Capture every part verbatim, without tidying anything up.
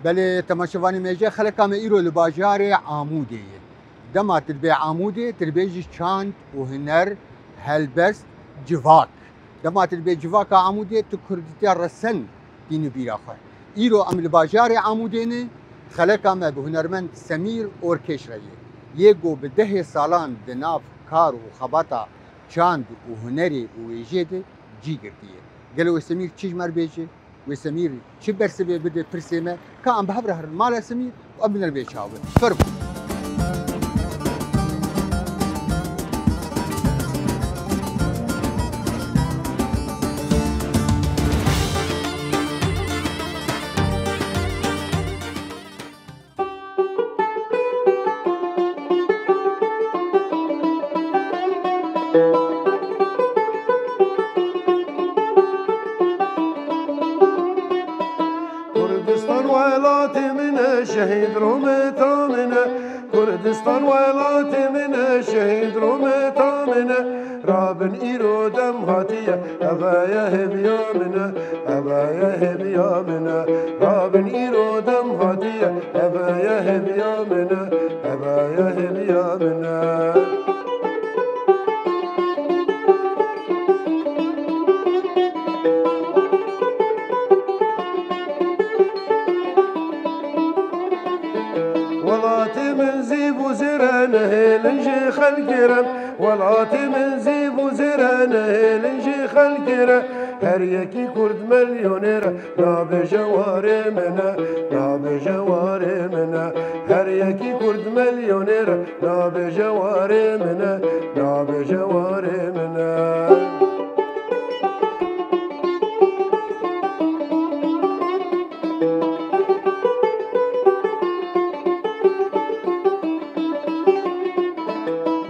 Belê temaşevanê me jî, xeleka me îro li bajarê Amûdê ye. Dema tu dibê Amûdê, tu dibêjî çand û huner, helbest, civak. Dema tu dibê civaka Amûdê, tu kurdîtiya resen tînî bîra xwe. Îro em li bajarê Amûdê ne, xeleka me bi hunermend Semîr Orkêş re ye. Yê ku bi dehê salan di nav kar û xebata çand û hunerê û wêjeyê de cî girtiye. Gelo wê Semîr çi ji me re bêje? Wê Semîr çi bersivê bide pirsê me? Ka em bi hev re herin mala Semîr û em bi nervê çaw bin. Fermo. Kurdistan welatê min e, şehîd rometa min e. Kurdistan welatê min e, şehîd rometa min e. Rabin îro dem hatiye, eve ye hêviya min e, eve ye hêviya min e. Rabin îro dem hatiye, eve ye hêviya min e, eve ye hêviya min e. Welatê min zîv û zêr e, nehêlin ji xelkê re. Welatê min zîv û zêr e, nehêlin ji xelkê re. Her yekî kurd milyonêr e, nabêje warê min e, nabêje warê min e. Her yekî kurd milyonêr e, nabêje warê min e, nabêje warê min e.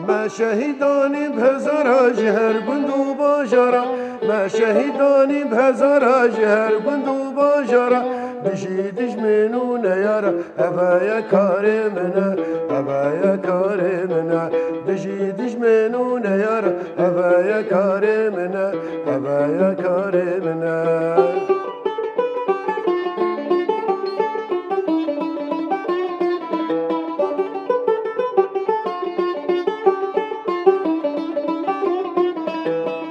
Me şehîdanî bi hezara ji her gund û bajara, me şehîdanî bi hezara ji her gund û bajara, dijî dijmin û neyara, eve ye karê min e, eve ye karê min e, dijî dijmin û neyara, eve ye karê min e, eve ye karê min e.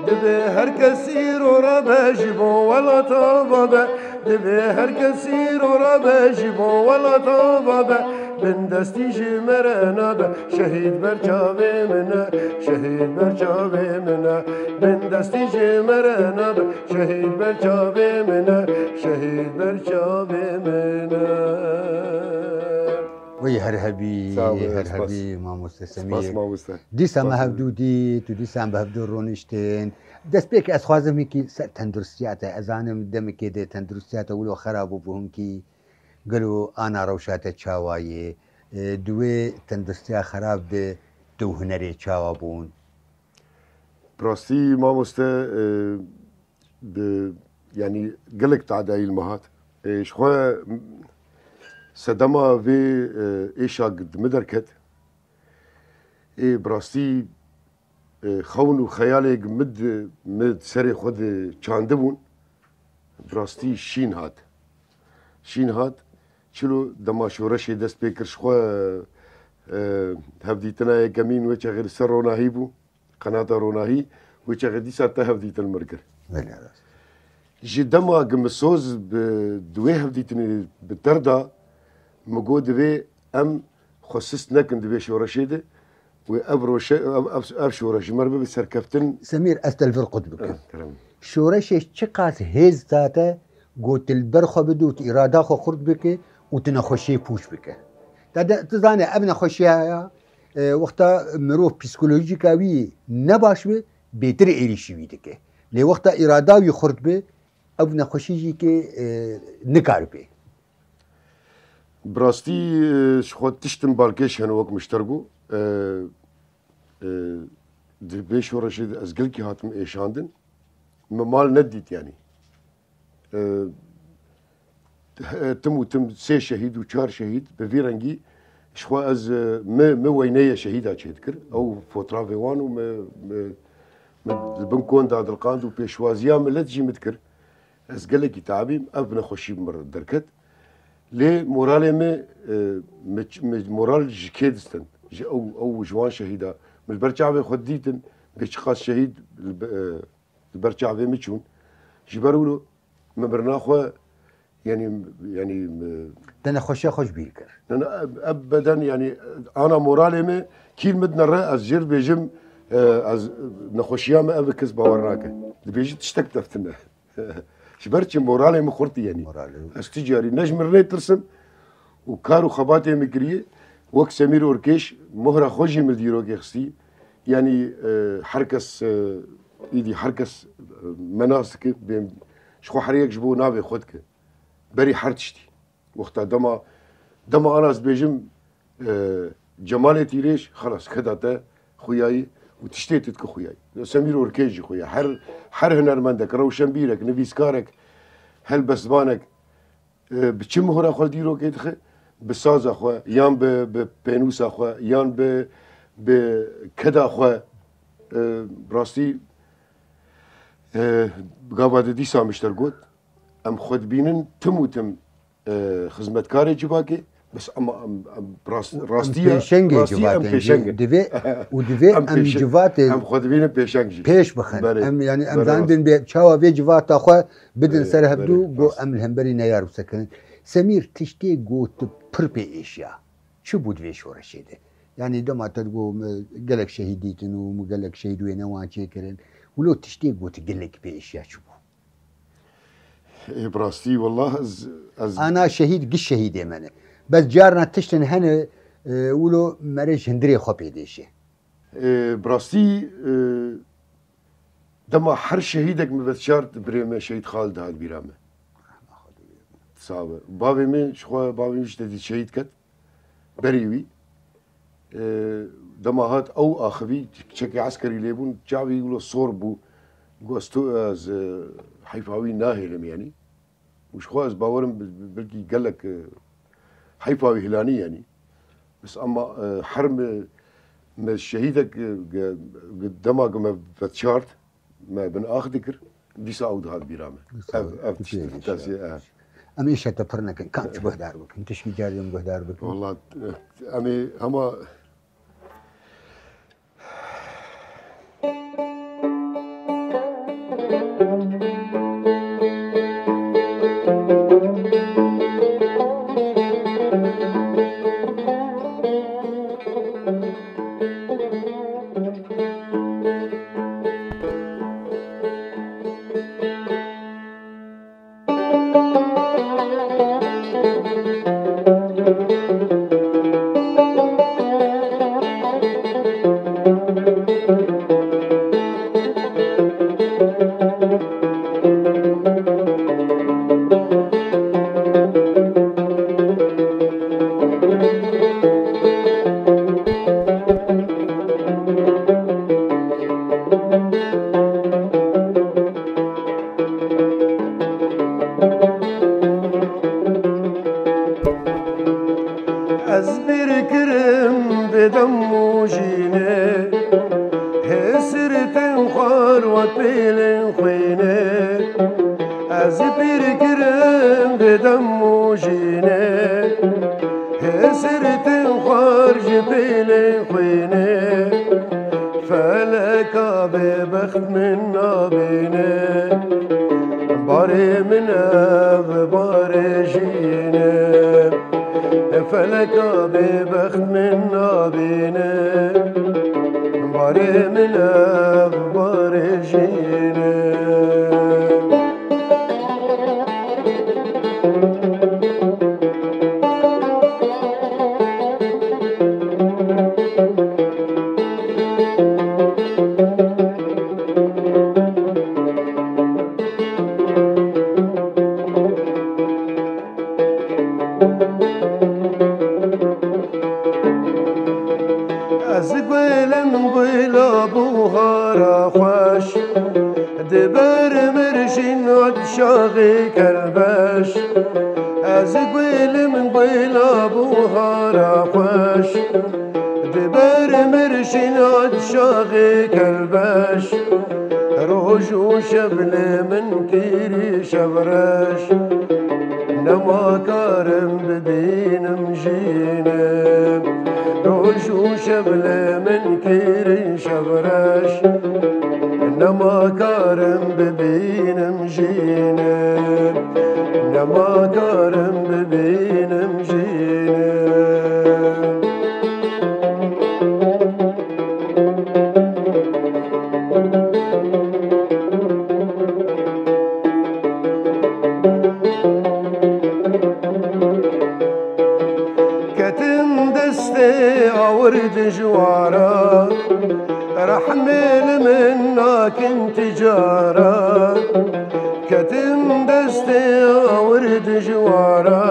Divê her kes îro rabe ji bo welata ava be. Divê her kes îro rabe ji bo welata ava be. Bindestî ji me re nabe, şehîd ber çavê min e, şehîd ber çavê min e. Bindestî ji me re nabe, şehîd ber çavê min e, şehîd ber çavê min e. Wey her hebî, Sağ ol, her spas. Hebî, mamoste Semîr. Spas, mamoste. Dîsa me Spas. Hevdû dît û dîsa em bi hevdû rûniştin. Destpêk ez xwazim hinkî ser tenduristiya te. Ez zanim demekê de tenduristiya te wilo xerab bû, bû hinkî gelo ana rewşa te çawa ye? E, di wê tenduristiya xerab de tu û hunerê çawa bûn? Bi rastî mamoste, e, bi, yanî gelek tadayî li me hat. E, ji xwe sedema vê, e, êşa di min derket. Ê, bi rastî, e, xewn û xeyalê min di, min di serê xwe de çandibûn. Bi rastî şîn hat. Şîn hat. Çilo dema şoreşê dest pê kir ji xwe, e, hevdîtina yekemîn wê çaxê li ser ronahî bû. Qenata ronahî, wê çaxê dîsa te hevdîtin mir kir. Belê, rast. Ji dema ku min soz bi, di wê hevdîtinê bi ter da, min got divê em xwe sist nekin di vê şoreşê de, wê ev roşe-, ev, ev, ev şoreş ji me re bibe serkeftin. Semîr, ez te li vir qut bikim. Eh, kerem. Şoreşê çiqas hêz da te, got tu li ber xwe bide û tu îrada xwe xurt bike û tu nexweşiyê pûç bike. Te de, tu zanî ev nexweşiya ya, e, wexta mirov psîkolojîka wî ne baş be, bêtir êrîşî wî dike. Lê wexta îrada wî xurt be, ev nexweşî jî ke, e, nikare bê. Bi rastî, e, ji xwe tiştin balkêş hene wek min ji te re got. E, e, di vê şoreşê de ez gelkî hatim êşandin. Min mal nedît yanî. E, tim û tim sê şehîd û çar şehîd bi vî rengî ji xwe ez, e, mi, mi weyneyê şehîda çêdikir. Ew fotravê wan û mi, mi, mi li bin kon da dilqand û pêşwaziya milet jî mi dikir. Ez gelekî tabîm, ev nexweşî bi min re derket. Lê moralê me, e, me ç-, me moral ji kê distin? Ji ew, ew ji wan şehîda. Min ji ber çavê xwe dîtin, bê çiqas şehîd li be-, e, li ber çavê min çûn. Ji ber wilo min birina xwe, yanî, yanî, e, Te nexweşiya xwe ji bîr kir. Ne, ne, eb-, ebeden, yanî, ana moralê me kîr min dinere, ez jê re dibêjim, e, ez nexweşiya me ev kes bawer nake. Dibêjî tiştek tev tune. Ji ber çi moralê min xurt, yanî. Moralê. Ez tu carî ne ji mirinê tirsim û kar û xebatê min kiriye. Wek Semîr Orkêş, mohra xwe jî min dîrokê xistî. Yanî, e, her kes, e, îdî her kes, e, me nas dike, bêm, ji xwe her yek ji bo navê xwe dike. Berî her tiştî. Wexta dema, dema ana ez dibêjim, e, Cemalê Tîrêj, xelas, keda te xuyayî û tiştê tu dike xuyayî. Semîr Orkêj jî xuya. Her, her hunermendek, rewşenbîrek, nivîskarek, helbestvanek, e, bi çi mohra xwe dîrokê dixe? Bi saza xwe, yan bi, bi pênûsa xwe, yan bi, bi keda xwe, e, rastî, e, gava de dîsa min ji te re got, em xwe dibînin tim û tim, e, xizmetkarê civakê, bes ama em, em rast-, Em rastiya, pêşengê rastiya em civakê pêşeng in. Divê, û divê Em em pêşe-, civatê em xwe dibînin pêşeng jî. pêş bixin. Belê, Em, yani em belê rast. zanibin bê çawa vê civata xwe bidin Belê, ser hevdû, belê, go rast. em li hemberî neyar bisekirin. Semîr, tiştê got tu pir pê êşiya. Çi bû di vê şoreşê de? Yani dema te digo, me gelek şehîd dîtin û me gelek şehîd wêne wan çêkirin. Wilo tiştê got gelek pê êşiya çi bû? Ê, bi rastî, wallah, ez, ez Ana şehîd giş şehîdê me ne. Bes carna tiştin hene, e, wilo mere ji hindirê xwe pê dêşe. Ê, bi rastî, e, dema her şehîdek min vediçart, birê me Şehîd Xalid dihat bîra me. Sabe. Bavê min, ji xwe bavê min ji te dî şehîd ket. Berî wî, e, dema hat ew axivî, çekê eskerî lê bûn, çavî wilo sor bû. Got, ez tu, ez, e, heyfa wî nahêlim, yanî. Û ji xwe ez bawerim bi-, bi-, belkî gelek, e, heyfa wî hilanî, yanî. Bes ama, e, her mi, me şehîdek, e, ge-, ge-, dema ku me veçart, me bin ax dikir, dîsa ew dihat bîra me. Dîsa Ev, ev tu tişt-, pê tişt-, dişa. e. Em êşa te pir nekin, kam tu guhdar bikin, tişkî carî em guhdar bikin. Wallah, e, em ê hema Ez bîr kirim vê dem û jînê, hêsir tên xwar wek pêlên xwînê. Ez bîr kirim vê dem û jînê, hêsir tên xwar ji pêlên xwînê. Feleka bêbext min nabîne, barê min ev barê jîne. Feleka bêbext min nabîne, barê min ev barê jîne. Ez gulim gula buhara xweş, di ber mirjîn ot şaxê kelbeş. Ez gulim gula buhara xweş, di ber mirjîn ot şaxê kelbeş. Roj û şev li min kîrî şevreş. Nema karim bibînim jînim, roj û şev li min kirin şevreş. Nema karim bibînim jînim, nema karim bibînim jînim. Ketim destê awir dijwara, rehmê li min nakin ticara. Ketim destê awir dijwara,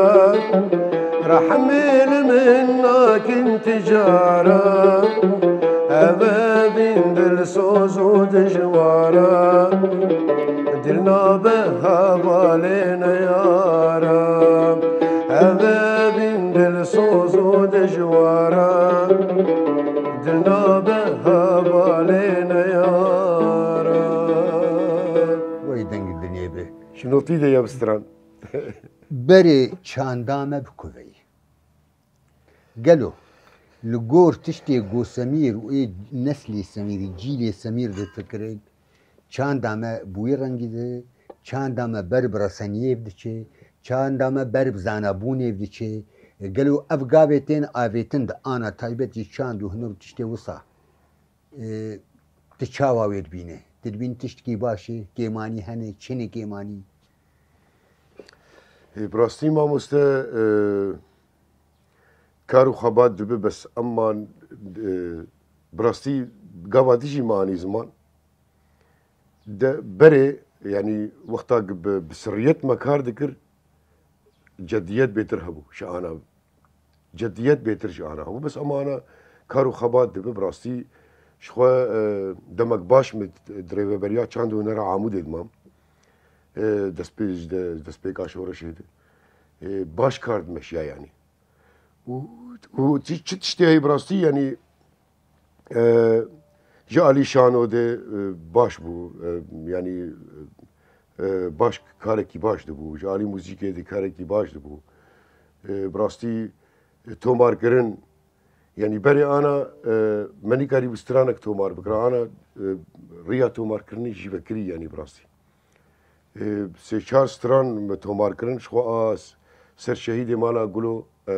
rehmê li min nakin ticara. Eve bîn dilsoz û dijwara, dil nabe hevalê neyara. Eve bîn dilsoz û dijwara, dil nabe hevalê neyara. Wey dengê dinyê be. Şinotî de ya bi stran. Berê çanda me bi kuveyî. Gelo, li gor tiştê ku Semîr û ê neslê Semîrî, cîlê Semîr difikire, çanda me bi wî rengî de, çanda me ber bi reseniyê diçe, çanda me ber bi zanabûnê diçe. Gelo ev gavê tên avêtin di ana taybet jî çand û huner û tiştê wisa, e, tu çawa wê dibîne? Tu dibîn tiştkî baş e, kêmanî hene, çi ne kêmanî? Ê, bi rastî mamoste, e, kar û xebat dibe, bes ema, e, bi rastî gava dijî me anî ziman. De berê, yanî wexta bi, bi sirriyet me kar dikir, cediyet bêtir hebû ji ana. Cediyet bêtir ji ana hebû. Bes ema ana kar û xebat dibe, bi rastî ji xwe, e, demek baş min di rêveberiya çand û hunera Amûdê dimam. E, destpê-, ji de-, destpêka şoreşê de. E, baş kar dimeşiya yanî. Û, û çi, çi tiştê heye bi rastî, yanî, e, ji alî şano de, e, baş bû, e, yanî, e, baş, karekî baş dibû, ji alî muzîkê de karekî baş dibû. E, bi rastî, e, tomarkirin, yanî berê ana, e, me nikarî bi stranek tomar bikira, ana, e, riya tomarkirinê jî vekirî, yanî bi rastî. E, sê çar stran me tomar kirin, ji xwe a s-, ser şehîdê mala Gulo, e,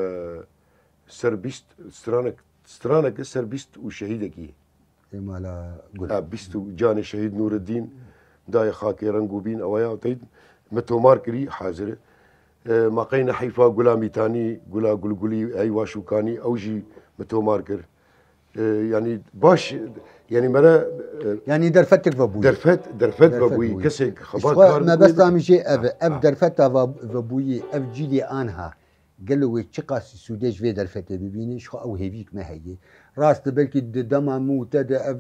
ser bîst stranek, straneke ser bîst û şehîdekî. Ê mala Gul. Ha, bîst û canê şehîd Nûreddîn dayê xakê reng û bîn, ewa ya teyîd me tomar kirî hazir e. E, maqeyne heyfa Gula Mîtanî, Gula Gulgulî, Eywa Şûkanî, ew jî me tomar kir. E, yanî baş, yanî mere, e, Yanî derfetek vebûyî. Derfet, derfet Derfet vebûyî, bûyî. Kesek Ji xebat xwe kar mebesta bikû. Min jê ev e. Ev derfeta va-, vebûyî, ev cîlê anha. Gelo wê çiqas sûdê ji vê derfetê bibîne, ji xwe ew hêvîk me heye. Rast e, belkî di dema min û te de ev,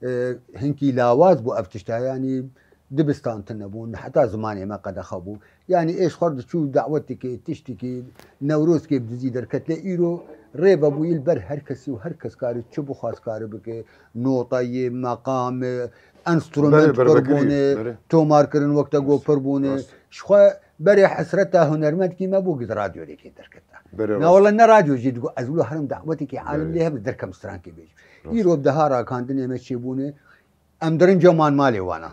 e, hinkî lawaz bû ev tişta, yanî dibistan tune bûn, heta zimanê me qedexe bû. Yanî êş xwe diçû dawetekê, tiştekê, Newrozkê bi dizî derket. Lê îro rê vebûyî li ber her kesî û her kes kare çi bixwaz kare bike, notayê, meqamê, enstrument Berê, berê, pir bûne, berê. Tomar kirin wek te got pir bûne. Rast. Ji xwe berê hesreta hunermendkî me bû ku di radyo lêkê derketa. Berê Na rast. wele ne radyo jî digot, ez wilo herim dawetekê alim Berê. lê hev derkem strankê bêjim. Rast. Îro bi deha rakandinê me çêbûne, em dirin ceman malê wana.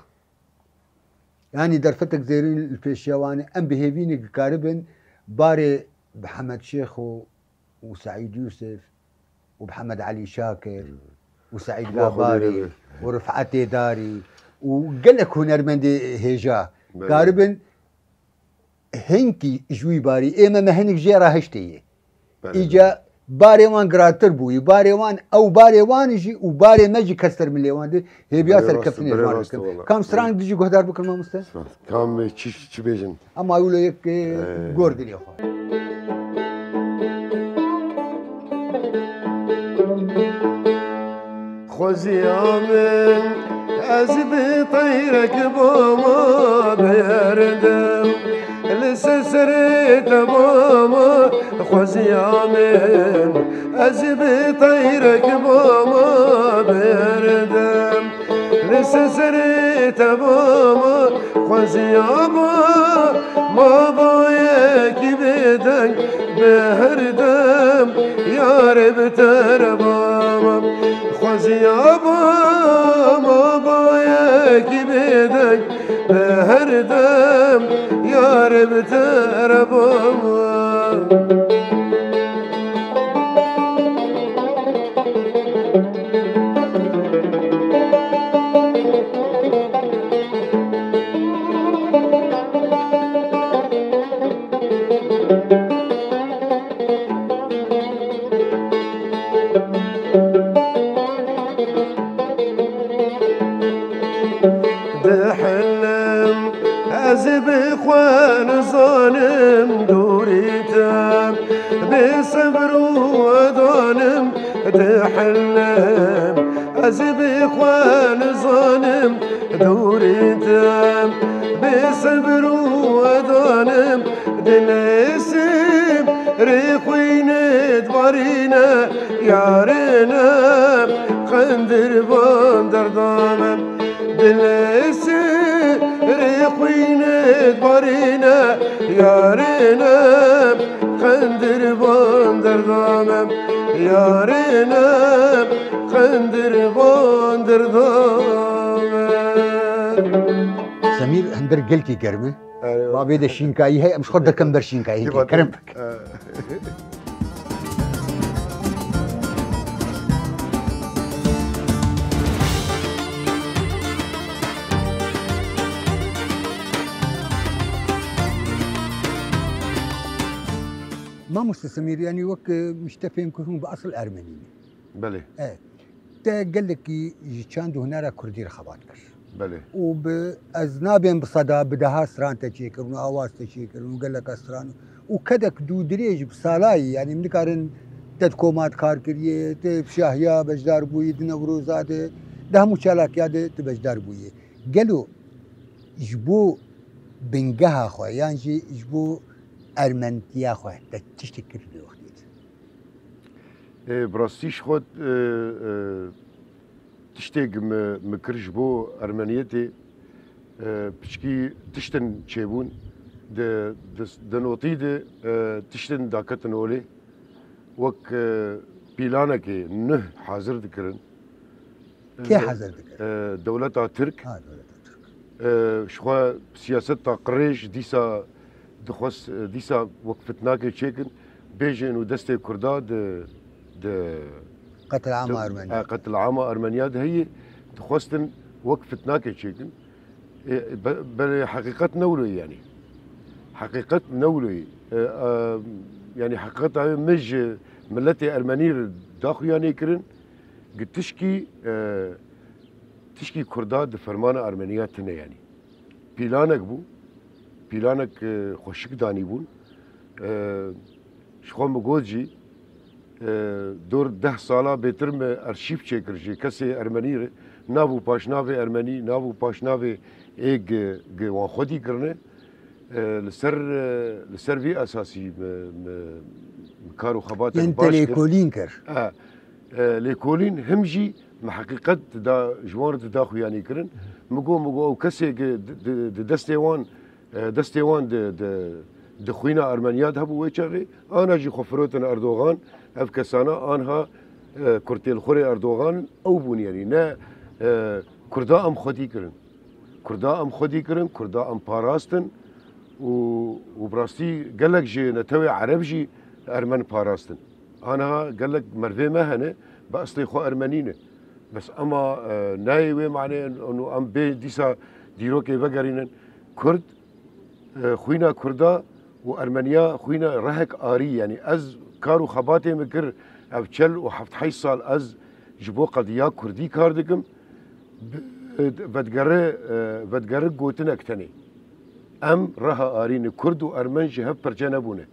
Yanî derfetek zêrîn li pêşiya wan e. Em bi hêvî ne karibin barê Mihemed Şêxo û Seîd Yûsif û Mihemed Elî Şakir û Seîd Xwedê Gabarî rê be. û Rifetê Darî û gelek hunermendê hêja Belê. karibin hinkî ji wî barî. Ê me, me hinek jê re hiştê yê. Belê, Îca belê. barê wan girantir bûyî. Barê wan, ew barê wan jî û barê me jî kestir min lê wan di hêviya Belê, rast, serkeftinê belê, ji wan rast, dikim. wala. Kam stran dijî guhdar bikin mamoste? Kam, e, çi, çi bêjin? Ama wilo yek, e, Ee. gor dilê xwe. Xweziya min ez bi teyrek bama berdim. Li ser serê te bama xweziya min. Ez bi teyrek bama berdim. Li ser serê te bama xweziya bama. Ma bayekî Deng bi her dem yarê bi te re bama. Xweziya bama bayekî bêdeng bi her dem yarê bi te re bama. Dihilim ez bi xwe nizanim dûrî te, bê sebr û edanim dihilim. Ez bi xwe nizanim dûrî te, bê sebr û edanim dilêsim rê xwînê dibarîne, yarê ne qendir van derda me. Dilêsim rê xwînê dibarîne, yarê ne qendir van derda me. Yarê ne qendir van derda me. Semîr, hundir gelkî germ e. Erê, Ma bê de şînkayî heye, em ji xwe derkem ber şînkayî. Kerem bik. Mamoste Semîr, yanî wek, e, min ji te fêm kir hûn bi esil Ermenî ne. Belê. E, te gelekî ji çand û hunera kurdî re xebat kir. Belê. Û bi, ez nabêm bi seda, bi deha stran te çêkirin û awaz te çêkirin û geleka stran û kedek dû dirêj bi salayî, yanî min nikarin te di koma de kar kiriye, te bi şahiya beşdar bûyî, di Newroza de, di hemû çalakiya de tu beşdar bûyî. Gelo ji bo bingeha xwe yan jî ji bo ermentiya xwe te tiştek kir vê wextê de? Ê, bi rastî ji xwe, e, e, tiştêk min, min kir ji bo ermeniyetê, e, piçkî tiştin çêbûn. Di, di, di notî de, e, tiştin daketin holê. Wek, e, pîlanekê nuh hazir dikirin. Kê hazir dikir? E, dewleta Tirk. Ha, dewleta Tirk. E, ji xwe siyaseta qirêj dîsa dixwest, e, dîsa wek fitnakê çêkin, bêjin û destê Kurda di, di Qetil ama Ermeniya. E, qetil ama Ermeniya de heye, dixwestin wek fitnakê çêkin. E, be-, belê heqîqet ne wilo ye yanî. Heqîqet ne wilo ye. E, e, yanî heqîqeta wê min ji miletê Ermenî re daxuyanî kirin, gi tişkî, e, tişkî Kurda di fermana Ermeniya tine yanî. Pîlanek bû, pîlanek, e, xweşik danîbûn. E, ji xwe min got jî, e, dor deh sala bêtir min arşîv çêkir ji kesê Ermenî re, nav û paşnavê Ermenî, nav û paşnavê ê gi, gi wan xwedî kirine. E, li ser, e, li ser vî esasî min, min, min kar û xebatên Yên te baş kir. Lêkolîn kir. E, e, lêkolîn him jî min heqîqet dida, ji wan re dida xuyanî kirin. Min got, min got, ew kesê ki di, di, di destê wan, e, destê wan di, di, di xwîna Ermeniya de hebû wê çaxê, ana jî xwe firotin Erdogan, ev kesana anha, e, kurtêlxurê Erdogan ew bûn, yanî ne, e, Kurda em xwedî kirin. Kurda em xwedî kirin, Kurda em parastin û, û bi rastî gelek ji netewê Ereb jî Ermen parastin. Aniha gelek mervê me hene, bi eslê xwe Ermenî ne. Bes ema, e, nayê wê manê, û em bê dîsa dîrokê vegerînin. Kurd, e, xwîna Kurda û Ermeniya xwîna rehek arî, yanî ez kar û xebatê min kir, ev çel û heft heyş sal ez ji bo qediya Kurdî kar dikim. Bi-, vedgere, e, vedgere gotinek tenê. Em reha arî ne, Kurd û Ermen ji hev perçe nebûne.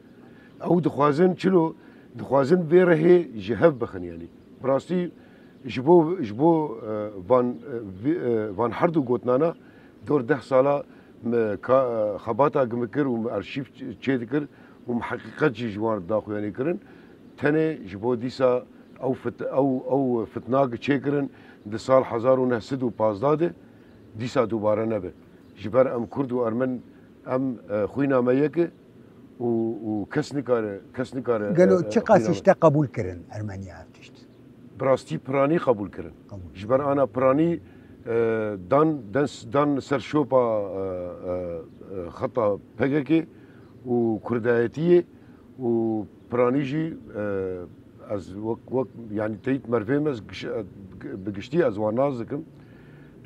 Ew dixwazin çilo, dixwazin vê rehê ji hev bixin, yanî. Bi rastî ji bo, ji bo, e, van, e, vê, e, van herdu gotinana dor deh sala me ka-, e, xebata gi min kir û min arşîv ç-, çê dikir û min heqîqet jî ji wan re daxuyanî kirin. Tenê ji bo dîsa ew fit-, ew, ew fitna gi çêkirin di sal hezar û neh sed û pazdeh de dîsa dubare nebe. Ji ber em Kurd û Ermen, em, e, xwîna me yek e. û, û kes nikare, kes nikare, Gelo e, e, çiqas xwîna işte qebûl kirin Ermeniya ev tişt? Bi rastî piranî qebûl kirin. Qebûl. Ji ber ana piranî, e, dan, dan, dan ser şopa, e, e, e, xeta P K K û Kurdayetiyê û piranî jî, e, ez wek, wek, yanî teyît mervê me ez giş-, e, bi giştî ez wan nas dikim.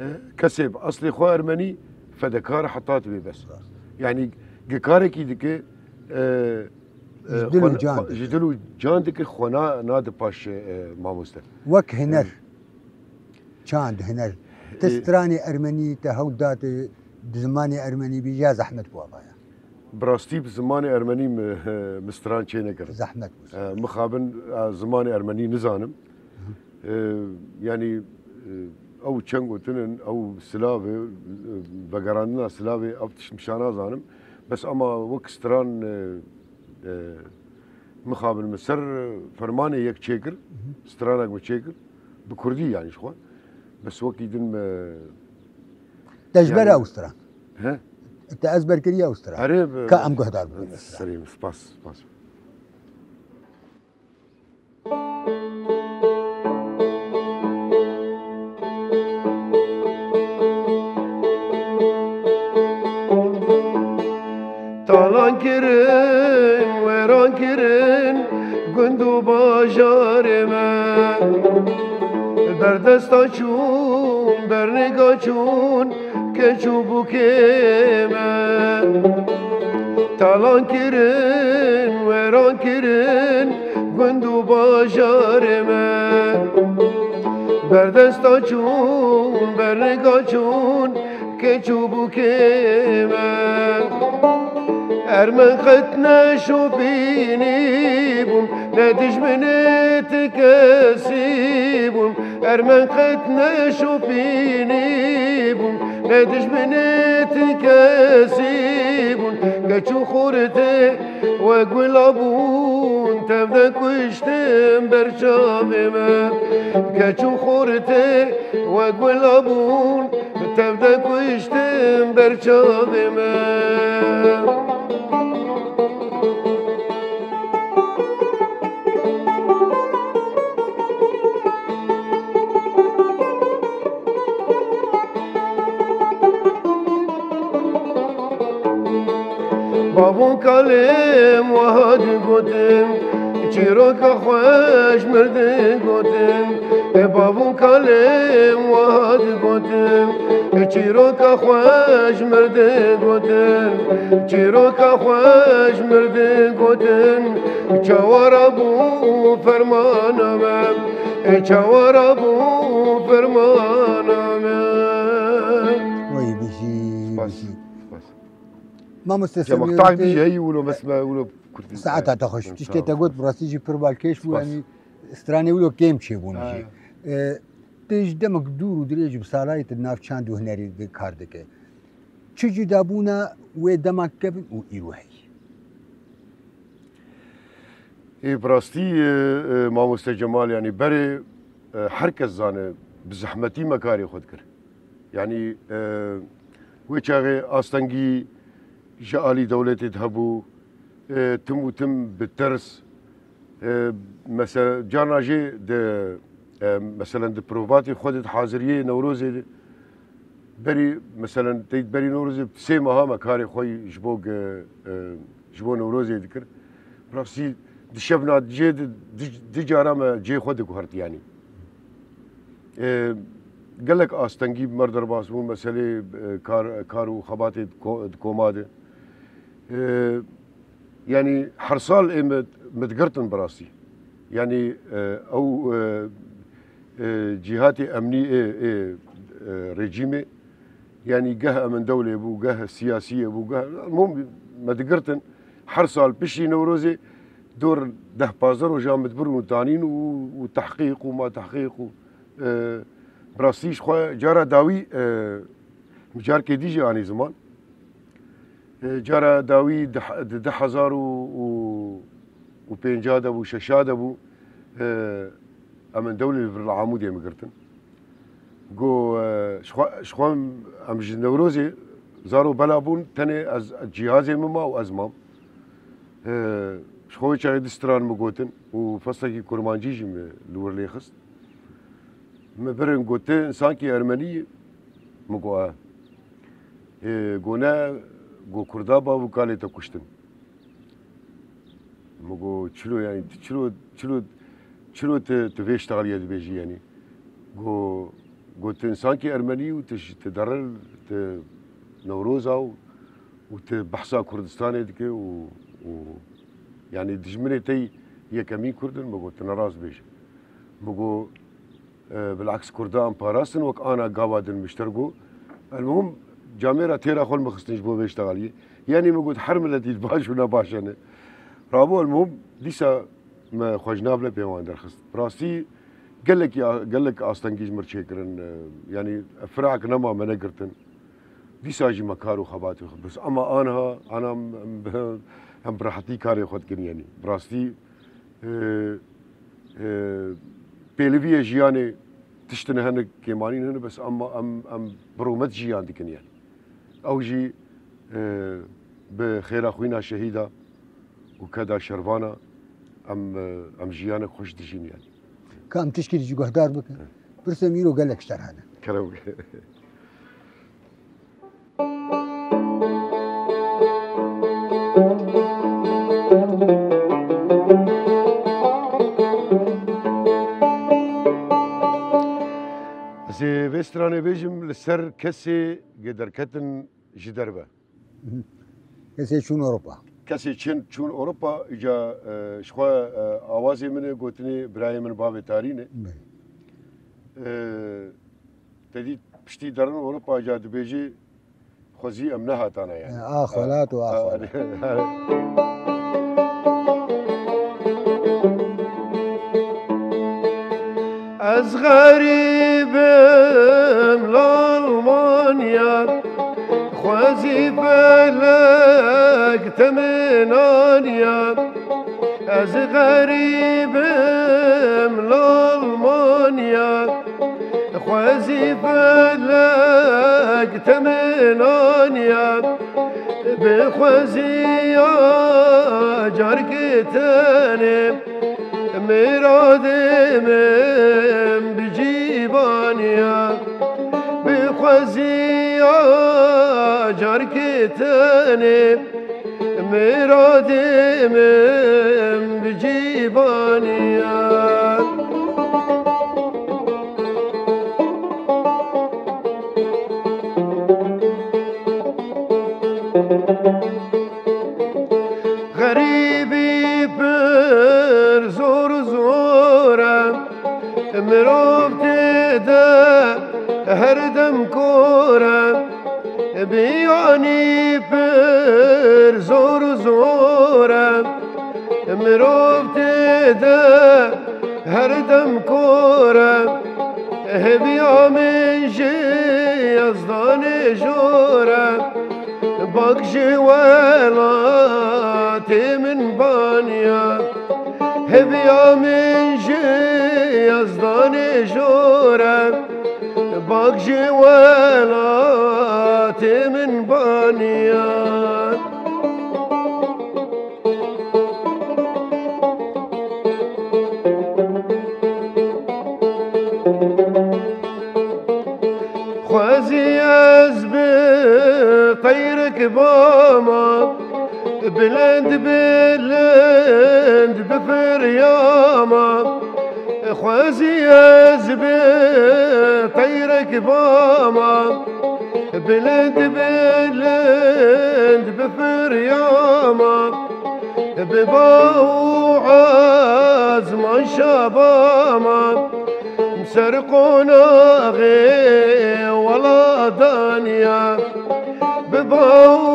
E, kesê bi eslê xwe Ermenî fedekar heta divê bes. Rast. Yanî gi karekî dike, e, e, Ji dil û xwe na-, can xwe, dike. Ji dil û can dike, xwe na-, nade paş, e, mamoste. Wek hiner, E, çand, hiner. Ti e, stranê Ermenî, te hewl date di zimanê Ermenî bî ya zehmet bû avaya? Bi rastî bi zimanê Ermenî mi, mi stran çê nekir. Zehmet bû. E, mixabin, e, zimanê Ermenî nizanim. E, yanî, e, ew çeng gotinin, ew silavê, e, vegerandina silavê, ev tişt min şa nazanim. Bes ama wek stran, e, e, mixabin min ser fermanê yek çêkir, stranek min çêkir, bi kurdî yanî ji xwe. Bes wekî din me Te ji ber yanî ew stran? He? Te ezber kiriye ew stran? Erê, bi-, Ka em guhdar bibin. Serê min, spas, spas. Talan kirin, weran kirin gund û bajarê me. Berdesta çûn, bernika çûn, keç û bûkê me. Talan kirin, weran kirin gund û bajarê me. Berdesta çûn, bernika çûn, keç û bûkê me. Ermen qet ne şopînî bûn, ne dijminê ti kesî bûn. Ermen qet ne şopînî bûn, ne dijminê ti kesî bûn. Keç û xortê we gula bûn, tev de kuştin ber çavê me. Keç û xortê we gula bûn, tev de kuştin ber çavê me. Bavû kalêm wiha digotin, çîroka xwe ji mir digotin. E bavû kalêm wiha digotin, çîroka xwe ji mir digotin. Çîroka xwe ji mir digotin, çawa rabû fermana me. E çawa rabû fermana me. Wey bijî, Spas, bijî. Spas. Mamoste Cem, Semîr, Aktak te dijî, hey, wilo, bes me, wilo, Kurdî. Saeta te xweş. Sağ ol. Tiştê te got, bi rastî jî pir balkêş bû, Spas. Yanî stranê wilo kêm çêbûn Ha. jî. E, tu ji demek dûr û dirêj bi salayê tu di nav çand û hunerî de kar dike. Çi cudabûna wê dema kevin û îro heyî? Ê, bi rastî, e, e, mamoste Cemal, yanî berê, e, her kes zane, bi zehmetî me karê xwe dikir. Yanî, e, wê çaxê astengî ji alî dewletê de hebû, e, tim û tim bi tirs, e, mese-, carna jê di, e, meselen di provatê xwe de, di haziriyê Newrozê de, berî, meselen, teyt berî Newrozê sê meha me karê xwe yî ji bo ge-, e, ji bo Newrozê dikir. Rastî di şevna cê di, di, di cara me cê xwe diguhert, yanî. E, gelek astengî bi me re derbas bûn, meselê, e, kar, kar û xebatê di ko-, di koma de. E, yanî her sal ê me, me digirtin bi rastî. Yanî, e, ew, e, e, cîhatê emnî ê, ê, e, rejîmê, yanî geh emindewlê bû, geh siyasiyê bû, geh, mum, me digirtin. Her sal piştî Newrozê dor deh pazdeh rojan min dibir û danîn û, û tehqîq û ma tehqîq û, e, bi rastî ji xwe cara dawî, e, min carkê dî jî anî ziman. E, cara dawî di, di du hezar û, û, û pênca de bû, şeşa de bû, e, emindewlê li vir li Amûdê min girtin. Got, e, ji xwe, ji xwe em ji Newrozê zar û bela bûn, tenê ez, cîhazê min ma û ez mam. E, Ji xwe wê çaxê du stran min gotin û feslekî kurmancî jî min li wir lê xist. Min birin got, "Tu însankî ermenî yî?" Min got, "E." E, got, "Ne, got, Kurda bav û kalê te kuştin." Min got, "Çilo, yanî, tu çilo, çilo, çilo tu, tu vê ştexaliyê dibêjî, yanî?" Got, got, "Tu însankî ermenî û tu ji, tu deril, tu Newroza û, û tu behsa Kurdistanê dike û, û, yanî, dijminê te yekemîn Kurd in?" Min got, "Tu nerast bêje." Min got, E, bilaks Kurda em parastin wek ana gava din mişter got. Elmuhim, camêra têra xwe li min xistin ji bo vê ştexaliyê. Yanî min got, her miletî baş û ne baş hene. Rabû, elmuhim, dîsa me xwe ji nav lepê wan derxist. Bi rastî gelekî a-, gelek astengî ji mir çêkirin. E, yanî firaq nema me negirtin. Dîsa jî me kar û xebatê xwe. Bes ema aniha, ana em, em, em bi rehetî karê xwe dikin, yanî. Bi rastî, e, e, pêliviyê jiyanê tiştin hene, kêmanîn hene, bes ema em, em bi rûmet jiyan dikin, yanî. Ew jî, e, bi xêra xwîna şehîda û keda şervana em, e, em jiyanek xweş dijîn, yanî. Ka em tişkî ji guhdar bikin. Pirsê min îro gelek ji te re hene. Kerem. Ez ê vê stranê bêjim li ser kesê ge derketin ji derve. Kesê çûn Ewropa. Kesê çin çûn Ewropa, îca, e, ji xwe, e, awazê min e, gotinê birayê min bavê tarî ne. Belê. E, Te dît piştî derin Ewropa ca dibêjî, xwezî em nehatana, yani. A xwelat û a xwelat. Ez xerîb im li Almanya, xwezî felek te min aniya. Ez xerîb im li Almanya, xwezî felek te min aniya, bi xweziya carkê tenê miradê min bi cî baniya, bi xweziya carkê tenê miradê min bi cî baniya. Xerîbî pir zor zor e, mirov tê de her dem kor e. Biyanî pir zor zor e, mirov tê de her dem kor e. Hêviya min ji Yezdanê jor e, bak ji welatê min baniya. Hêviya min ji Yezdanê jor e, bak ji welatê min baniya. Xwezî ez bi teyrek bama, bilind bilind bifiryama. Xwezî ez bi teyrek bama, bilind bilind bifiryama. Bi baw û ezman şabama, ser qonaxê welataniya. Bi baw û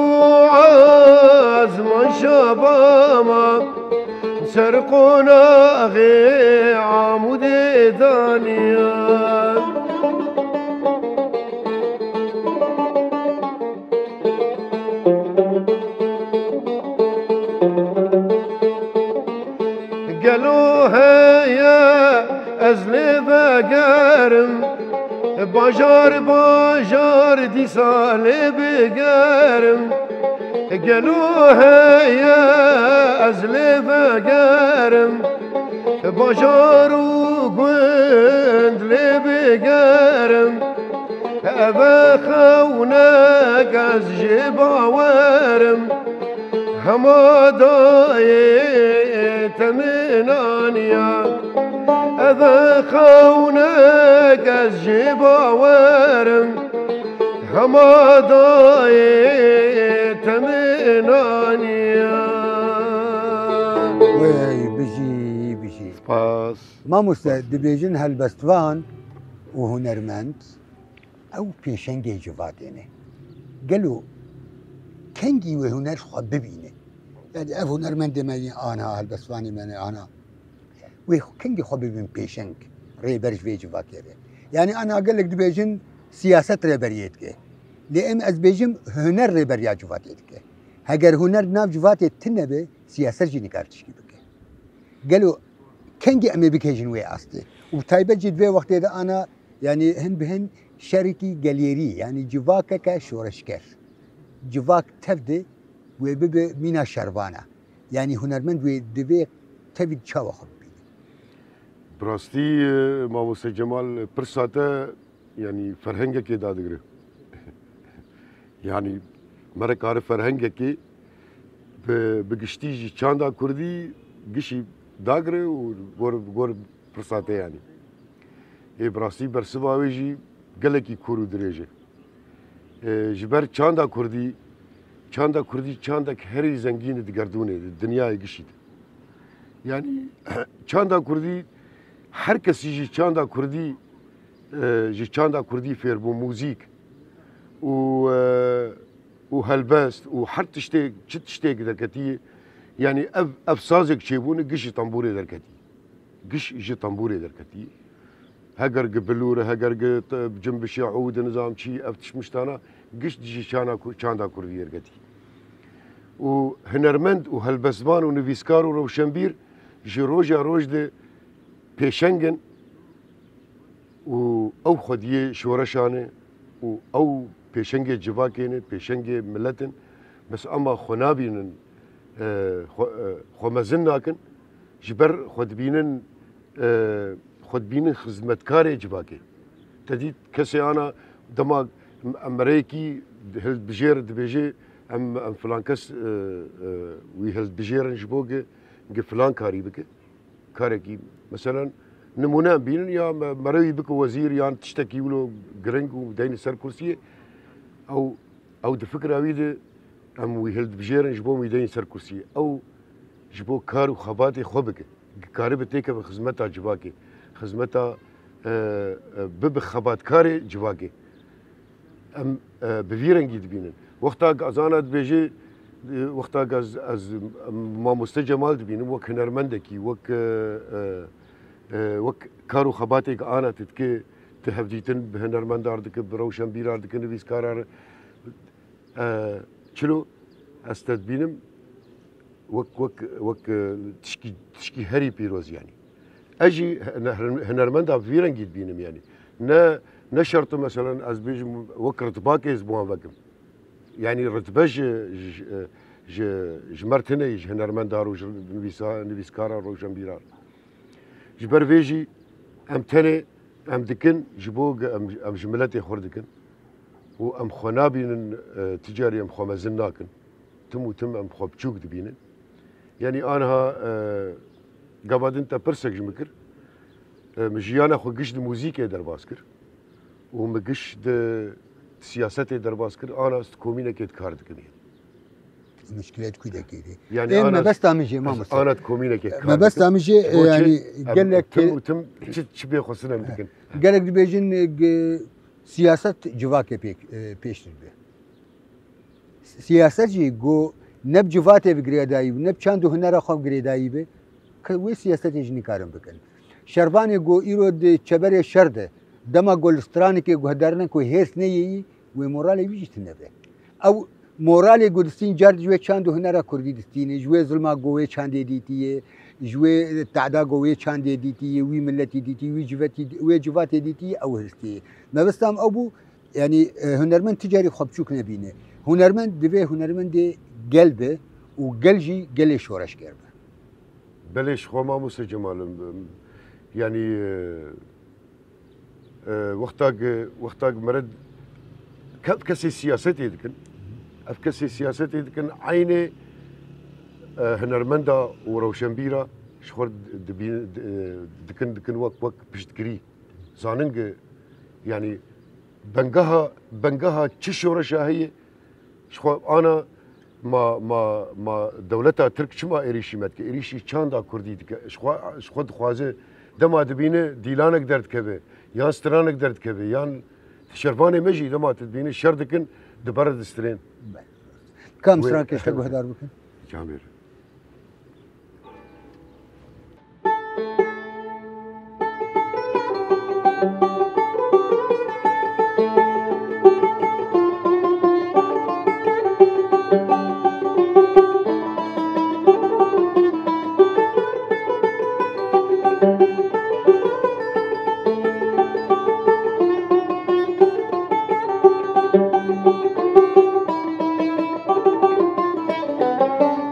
ezman şabama, ser qonaxê Amûdê daniya. Gelo heye ez lê vegerim, bajar bajar dîsa lê bigerim. Gelo heye ez lê vegerim, bajar û gund lê bigerim. Eve xewnek ez jê bawerim, hema dayê te min aniya. Eve xewnek ez jê bawerim, hema dayê te min aniya. Wey, bijî, bijî. Spas. Mamoste, dibêjin helbestvan û hunermend, ew pêşengê civatê ne. Gelo kengî wê huner xwe bibîne? Yani ev hunermendê me yê ana, helbestvanê me ne ana. Wê kengî xwe bibin pêşeng, rêber ji vê civakê re. Yani ana gelek dibêjin siyaset rêberiyê dike. Lê em ez bêjim huner rêberiya civatê dike. Heger huner di nav civatê tune be, siyaset jî nikare tişkî bike. Gelo kengî em ê bikêjin wê astê? Û bi taybet jî di vê wextê de ana, yani hin bi hin şerekî gelêrî, yani civakeke şoreşger. Civak tev de wê bibe mîna şervana. Yani hunermend wê divê tevî çawa xwe bibîne? Bi rastî, e, Mamoste Cemal, pirsa te, yani ferhengekê dadigire. Yani me re kare ferhengekê bi, bi giştî jî çanda kurdî gişî dagire û gor, gor pirsa te yani. Ê, bi rastî bersiva wê jî gelekî kûr û dirêj e. E, ji ber çanda kurdî, çanda kurdî çandek herî zengîn e di gerdûnê, di dinyayê gişî de. Yani çanda kurdî, her kesî jî çanda kurdî, e, ji çanda kurdî fêr bû, muzîk û, e, û helbest û her tiştê, çi tiştêk derketî, yani ev, ev sazek çêbûne, giş ji tembûrê derketî. Giş ji tembûrê derketî. Heger gi bilûr e, heger gi t-, cimbişê ûd, nizam çî, ev tişt miştana, giş ji çana ku-, çanda kurdî derketî. Û hunermend û helbestvan û nivîskar û rewşenbîr ji roja roj de pêşeng in û ew xwediyê şoreşan e û ew pêşengê civakê ne, pêşengê milet in. Bes ema xwe nabînin, e, xwe, e, xwe mezin nakin. Ji ber xwe dibînin, e, xwe dibînin xizmetkarê civakê. Te dît kesê ana dema em, em mereyekî hildibijêr dibêje, em, em filan kes, e, e, wî hildibijêrin ji bo gi, gi filan karî bike. Karekî, meselen, nimûne em bînin ya me, merewî bike wezîr yan tiştekî wilo giring û deyne ser kursiyê. Ew, ew di fikra wî de em wî hildibijêrin ji bo wî deyne ser kursiyê. Ew ji bo kar û xebatê xwe bike. Karibe têkeve xizmeta civakê. Xizmeta, e, e, bibe xebatkarê civakê. Em, e, bi vî rengî dibînin. Wexta ku ez ana dibêje, e, wexta ku ez, ez, em, Mamoste Cemal dibînim wek hunermendekî, wek, e, e, e, wek kar û xebatê ku ana tu dike, tu hevdîtin bi hunermendar dike, bi rewşenbîrar dike, nivîskara re, e, çilo ez te dibînim wek, wek, wek, e, tişkî, tişkî herî pîroz yani. Ez jî hene-, hunermenda bi vî rengî dibînim yani. Ne, ne şert e, meselen, ez bêjim wek ritbakê ez bi wan vekim. Yani ritbe ji, ji, ji, ji me re tune ye, ji hunermendar û ji nivîsa-, nivîskara, rewşenbîra. Ji ber vê jî em tenê em dikin, ji bo ge-, em, em ji miletê xwe re dikin û em xwe nabînin, e, ti carî em xwe mezin nakin. Tim û tim em xwe biçûk dibînin. Yanî aniha, e, gava din te pirsek ji min kir. E, min jiyana xwe giş di muzîkê derbas kir û min giş di siyasetê derbas kir. Ana ez di komînekê dikar dikim. Mişkilet kûdekê de. Yani Ê, ana mebesta min jê, ez mamoste. Ana di komînekê dikar Mebesta dikim. Min jê, Ji bo e, çi? yani Em gelek tim û tim çi, çi bê xwe sinem dikin. Gelek dibêjin, e, ge-, siyaset civakê pêk, e, pêş dibe. Siyaset jî ku ne bi civatê bi girêdayî bi, ne bi çand û hunera xwe bi girêdayî bi, ke wê siyasetê jî nikarin bikin. Şervanê ku îro di çeberê şer de, dema ku li stranekê guhdarine ku hêrs neyêyî, wê moralê wî jî tune be. Ew moralê ku distîn car ji wê çand û hunera kurdî distîne, ji wê zilma ku wê çandê dîtiye, ji wê tehda ku wê çandê dîtiye, wî miletî dîtiye, wî civetî, wê civatê dîtiye, ew hêrs tê. Mebesta min ew bû, Yanî, e, hunermend ti carî xwe biçûk nebîne. Hunermend divê hunermendê gel be û gel jî gelê şoreşger be. Belê, ji xwe mamoste Cemal, em, em, yanî, e, e, wexta gi-, wexta gi mere d-, ke-, kesê siyasetê dikin, ev kesê siyasetê dikin, eynê, e, hunermenda û rewşenbîra ji xwe dibîn-, di-, e, dikin, dikin wek, wek piştgirî. Zanin gi, yanî, bengeha, bengeha çi şoreşa heye, ji xwe ana ma, ma, ma dewleta Tirk çima êrîşî me dike? Êrîşî çanda Kurdî dike. Ji xwe, ji xwe dixwaze dema dibîne dîlanek derdikeve, yan stranek derdikeve, yan şervanê me jî dema tu dibîne şer dikin, dibere di strên. Belê. Kam Wê strankê ji te guhdar bikin? Kamêr.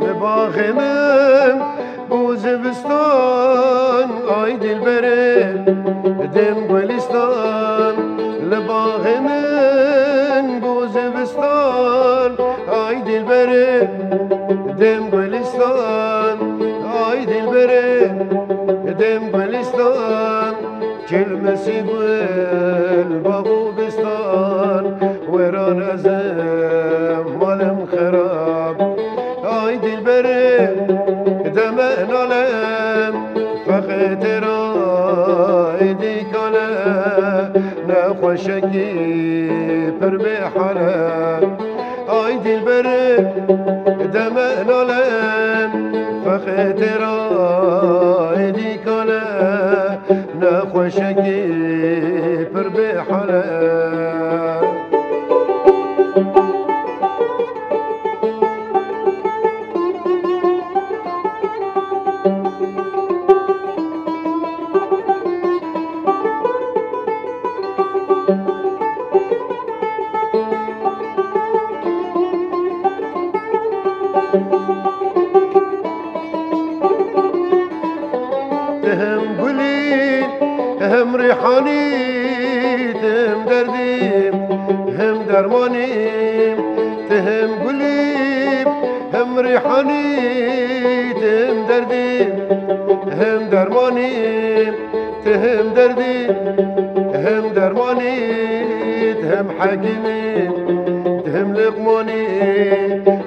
Li baxê min bû zivistan, ay dilberê, dêm gulîstan. Li baxê min bû zivistan, ay dilberê, dêm gulîstan, ay dilberê, dêm gulîstan. Çil misî gul, bax û bistan, wêran ez im, malim xirab. Ay dilberê, deme nalem, feqê têra êdî kale, nexweşekî pir bêhale. Ay dilberê, deme nalem, feqê têra êdî kale, nexweşekî pir bêhale. Ti hem gulî, hem rîhanî, ti hem derdî, hem dermanî. Ti hem gulî, hem rîhanî, ti hem derdî, hem dermanî. Ti hem derdî, hem dermanî, ti hem hekîmî, ti hem liqmanî,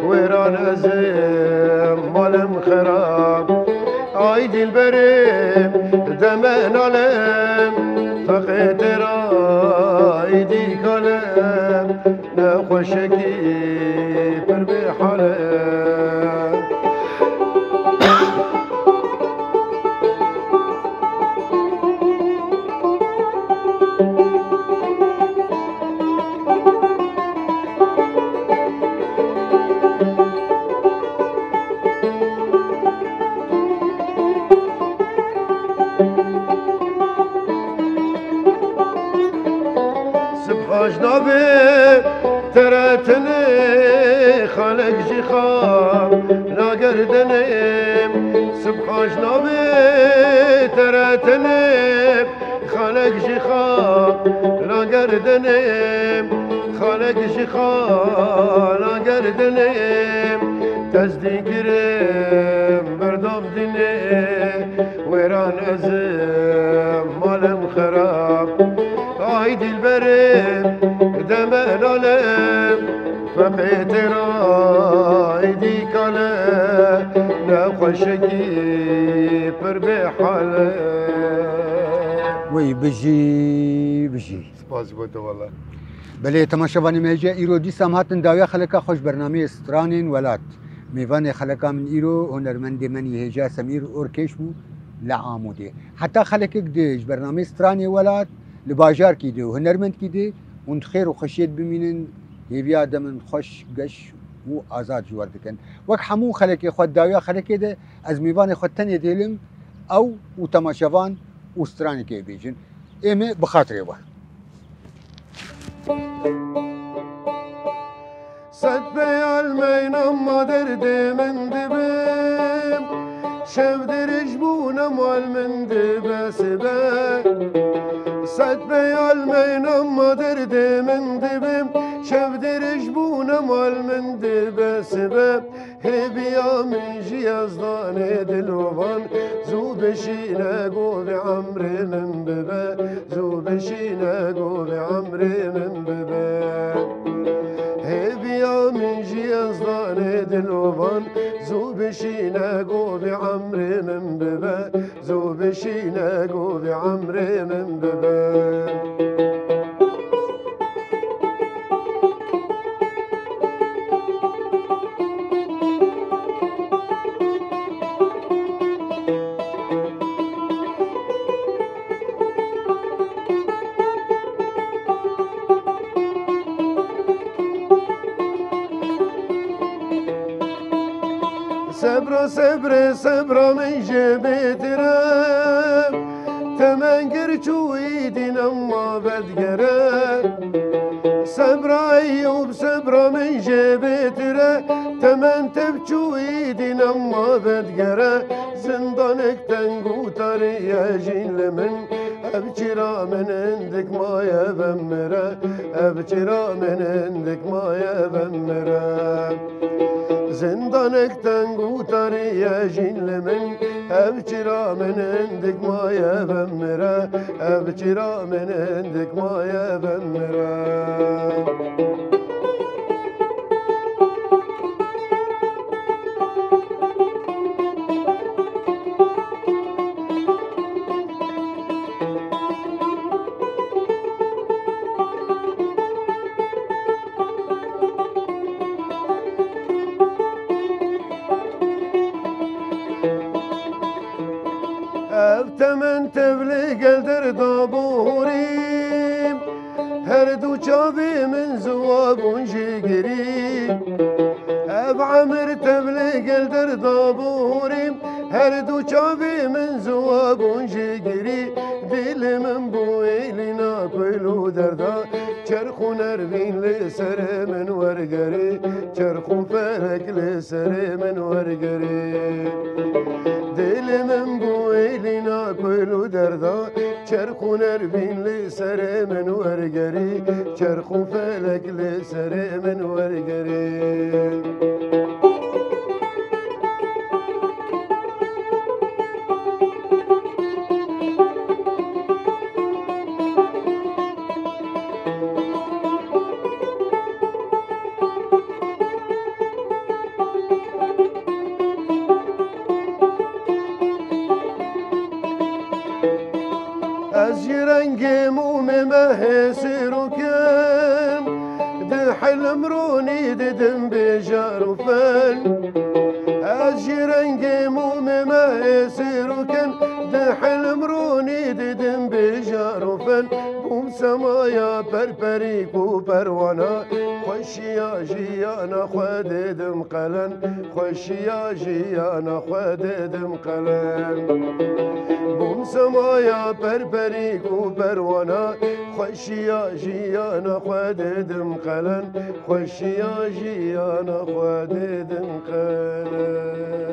wêran ez im, malim xirab. Ay dilberê, deme nalem, feqê têra êdî kale. Nexweşekî pir bêhale. Sibha ji navê te re tenê xalek jî xal nagerdinê. Sibha ji navê te re tenê xalek jî xal nagerdinê. Xalek jî xal nagerdinê. Tezdî kirim berdam dinê. Wêran ez im, malim xirab. Ay dilberê, deme nalem, feqê têra êdî kale, nexweşekî pir bêhale. Wey bijî, bijî. Spas bo te wele. Belê, temaşevanê me hêja, îro dîsa em hatin dawiya xeleka xwe ji bernameyê Stranên Welat. Mêvanê xeleka min îro hunermendê me yê hêja Semîr Orkeş bû li Amûdê. Heta xelekek di ji bernameyê Stranê Welat li bajarkî de û hunermendkî de hûn di xêr û xweşiyê de bimînin, hêviya dem in xweş, geş û azad ji we re dikin. Wek hemû xelekê xwe di dawiya xelekê de ez mêvanê xwe tenê dihêlim, ew û temaşevan û stranekê bêjin. Ê me bi xatirê we. Sed peyal Meyna ma derdê min dibe, şev dirêj bûna mal min dibe sibe. Sed peyal meyna ma derdê min dibe, şev dirêj bûna mal min dibe sibe. Hêviya min jî ezdanê dilovan, zû bişîne govê emrê min bibe, zû bişîne govê emrê min bibe. Hêviya min jî ezdanê dilovan, zû bişîne govê emrê min bibe, zû bişîne govê emrê min bibe. Sebra, sebre, sebra min jê bêtir e. Temengir çûyî dîn emma vedgere. Sebra Eyûb, sebra min jê bêtir e. Temen tev çûyî dîn emma vedgere. Zindanek teng û tarî ye jîn li min. Ev çira min hindik maye vemire. Ev çira min hindik maye vemire. Zindanek teng û tarî ye jîn li min. Ev çira min hindik maye vemire. Ev çira min hindik maye vemire. Ev temen tevli gel derda borî. Her du çavê min ziwa bûn ji girî. Ev emir tevlê gel derda borî. Her du çavê min ziwa bûn ji girî. Dilê min bû êlîna ku li derda. Çerx û nervîn li serê min wergerî. Çerx û felek li serê min wergerî. Dilê min bû êlîna ku li derda. Çerx û nervîn li serê min wergerî, çerx û felek li serê min wergerî. Ez ji rengê mûmê mehê sêrokim, dihilim ronî didim bêjar û fel. Ez ji rengê mûmê mehê sêrokim, dihilim ronî didim bêjar û fel. Bûm semaya perperîk û perwana, xweşiya jiyana xwe didim qelen. Xweşiya jiyana xwe didim qelen. Bûm semaya perperîk û perwana. Xweşiya jiyana xwe didim qelen. Xweşiya jiyana xwe didim qelen.